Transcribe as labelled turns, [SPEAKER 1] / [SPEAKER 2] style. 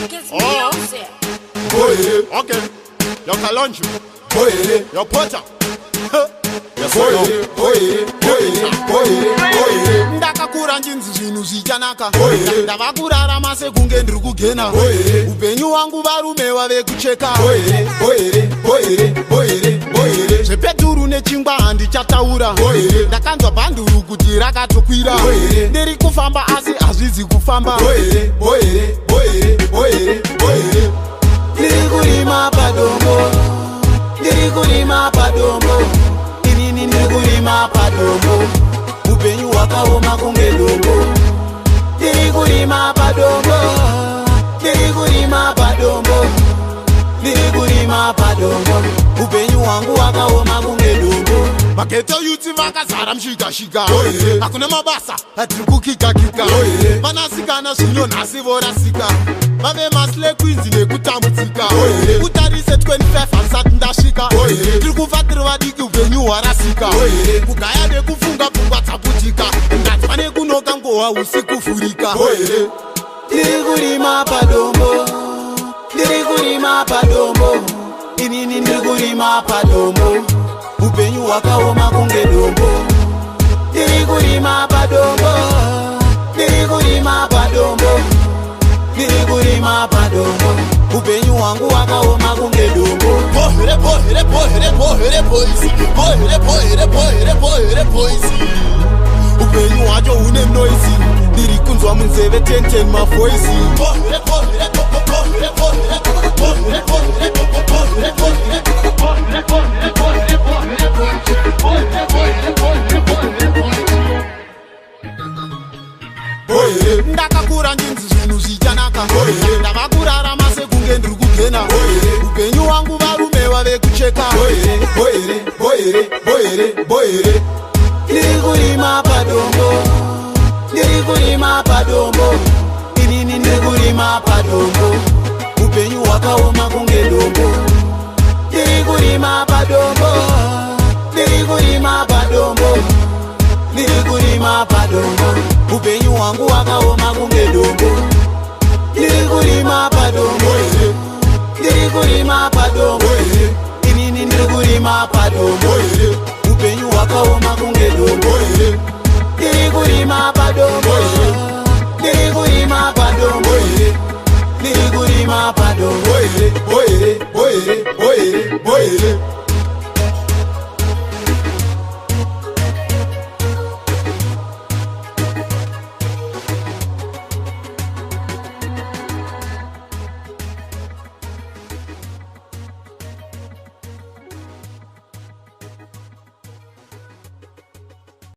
[SPEAKER 1] It's music.
[SPEAKER 2] Boy,
[SPEAKER 3] Okay. Your Kalonji.
[SPEAKER 2] boy,
[SPEAKER 3] Your Porter.
[SPEAKER 2] boy, boy, boy, boy, boy.
[SPEAKER 3] Ndakakura ndinzi zvinhu zvichanaka.
[SPEAKER 2] Oye.
[SPEAKER 3] Ndava kurarama sekunge ndiri kugena.
[SPEAKER 2] Oye.
[SPEAKER 3] Upenyu hwangu varume vave kucheka.
[SPEAKER 2] Boy, boy, boy, boy, boy.
[SPEAKER 3] Zvepeturu nechingwa handichataura.
[SPEAKER 2] Oye.
[SPEAKER 3] Ndakanzwa bhanduru kuti rakatokwira.
[SPEAKER 2] Oye.
[SPEAKER 3] Ndiri kufamba asi hazvizi kufamba.
[SPEAKER 2] Boy, boy, boy, boy, boy.
[SPEAKER 3] Ndiri kurima padombo, ndiri kurima padombo, inini ndiri kurima padombo. Upenyu hwakaoma kunge dombo. Ndiri kurima padombo, ndiri kurima padombo, ndiri kurima padombo. Upenyu hwangu hwakaoma kunge dombo. Maghetto youth vakazara mushikashika.
[SPEAKER 2] Oye.
[SPEAKER 3] Hakuna mabasa, atiri kukikakika.
[SPEAKER 2] Oye.
[SPEAKER 3] Vanasikana zvino nhasi vorasika, vave maslay queens nekutambudzika.
[SPEAKER 2] Oye.
[SPEAKER 3] Utarise 25 handisati ndasvika.
[SPEAKER 2] Oye.
[SPEAKER 3] Tiri kufa tiri vadiki, upenyu hwarasika.
[SPEAKER 2] Oye.
[SPEAKER 3] Kugaya nekufunga, pfungwa dzaputika, ndanzwa nekunoka ngohwa usikuvhurika.
[SPEAKER 2] Boy,
[SPEAKER 3] Ndiri kurima padombo, ndiri kurima padombo, inini ndiri kurima padombo. Upenyu hwakaoma kunge dombo. Ndiri kurima padombo, ndiri kurima padombo, ndiri kurima padombo. Upenyu hwangu hwakaoma kunge dombo.
[SPEAKER 4] Bohere, bohere, bohere, bohere, boys. Bohere, bohere, bohere, bohere, boys.
[SPEAKER 3] Upenyu hwacho hune noise, ndiri kunzwa munzeve 1010 mavoice.
[SPEAKER 4] Bohere, bohere, bohere, bohere, bohere, bohere, bohere, bohere.
[SPEAKER 2] Boy,
[SPEAKER 3] Ndakakura ndinzi zvinhu zvichanaka.
[SPEAKER 2] Oye.
[SPEAKER 3] Ndava kurarama sekunge ndiri kugena.
[SPEAKER 2] Oye.
[SPEAKER 3] Upenyu hwangu varume vave kucheka.
[SPEAKER 2] Boy, boy, boy, boy, boy.
[SPEAKER 3] Ndiri kurima padombo, ndiri kurima padombo, inini ndiri kurima padombo. Upenyu hwakaoma kunge dombo. Ndiri kurima padombo, ndiri kurima padombo, ndiri kurima padombo. Upenyu hwangu hwakaoma kunge dombo. Ndiri kurima padombo, ndiri kurima padombo, inini ndiri kurima padombo. Upenyu hwakaoma.